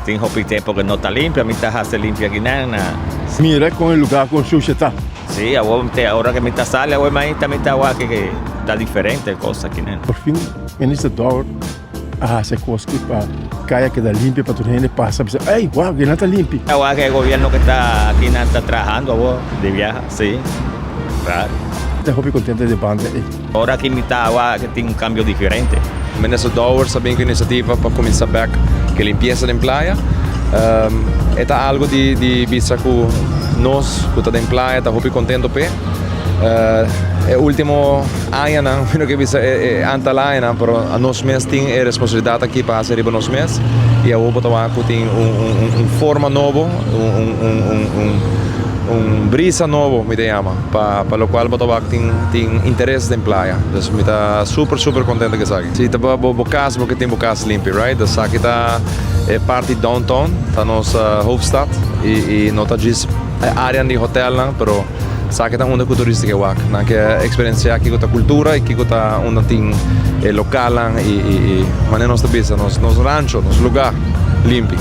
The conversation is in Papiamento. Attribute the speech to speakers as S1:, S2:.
S1: Tin hopi tempo ku no ta limpia, mi ta hasi limpia akinan na.
S2: Mira kon e lugá kon sushi ta.
S1: Sí, awor te ora ku mi ta sali awor mainta mi ta wak ku ta diferente e kos akinan.
S2: Por fin Minister Dowert a hasi e kos ki pa kaya keda limpia pa tur hende pasa bisa ey wou kinan ta limpi.
S1: Awor e gobierno ku ta akinan ta trahando awor di biaha, sí, klaro.
S2: Mi ta hopi kontento di e banda ey.
S1: Ora ki mi ta wak tin un kambio diferente.
S3: Minister Dowers a bin ku inisiativa pa kuminsá bèk ku e limpiesa den playa. E ta algu di di bisa ku nos ku ta den playa ta hopi kontento p'e. E último añanan, mi no ke bisa e antal añanan, pero nos mes tin e responsabilidat aki pa hasi riba nos mes i awor bo ta wak ku tin un un forma nobo, un un un un brisa nobo mi ta yama. Pa pa locual bo ta wak tin tin interes den playa. Dus mi ta super super contento cu esaki. Si ta bo bo cas bo ke tin bo cas limpi right? Dus esaki ta e parti downtown ta nos hoofdstad y y no ta djis e areanan di hotelnan pero esaki ta unda cu turista ke wak. Nan ke experiencia kico ta cultura y kico ta unda tin e localnan y y y manera nos ta bisa nos nos rancho nos lugar limpi.